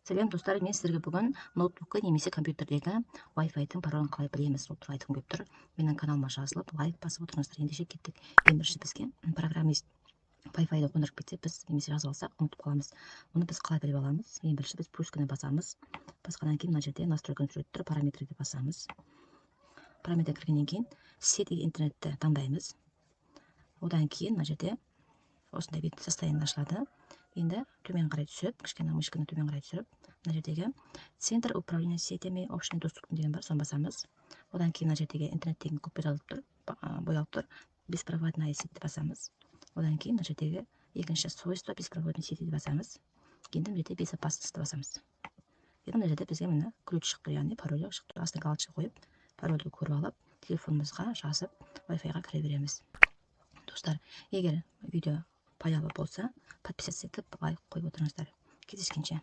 Сәлем, достар! Мен сіздерге бүгін ноутбукта немесе компьютердегі Wi-Fi-дің паролін қалай білеміз, сол туралы айтқым келіп тұр. Менің каналыма жазылып, лайк басып отырыңыздар. Ендеше, кеттік. Ең бірінші бізге программист Wi-Fi-ды қондырып кетсе, біз немесе жазып алсақ, ұмытып қаламыз. Оны біз қалай біліп аламыз? Ең бірінші біз плюскіні басамыз. Басқаннан кейін мына жерде настройканы суреті тұр, параметрді басамыз. Параметрге кіргеннен кейін сети интернетті таңдаймыз. Одан кейін мына жерде осындай бет, состояние ашылады. Енді төмен қарай түсіп, кішкене мышканы төмен қарай түсіріп, мына жердегі «Центр управления сетями общедоступный» деген бар, соны басамыз. Одан кейін мына жердегі интернет деген көкпе жазылып тұр, боялып тұр, беспроводная сеть басамыз. Одан кейін мына жердегі екінші свойства беспроводной сети басамыз. Енді мына жерде безопасность басамыз. Енді мына жерде бізге, міне, ключ шығып тұр, яғни пароль шығып тұр. Астына галочка қойып, парольді көріп алып, телефонымызға жазып, Wi-Fi-ға кіре береміз. Достар, егер видео пайдалы болса, подписаться етіп, лайк қойып отырыңыздар. Кездескенше!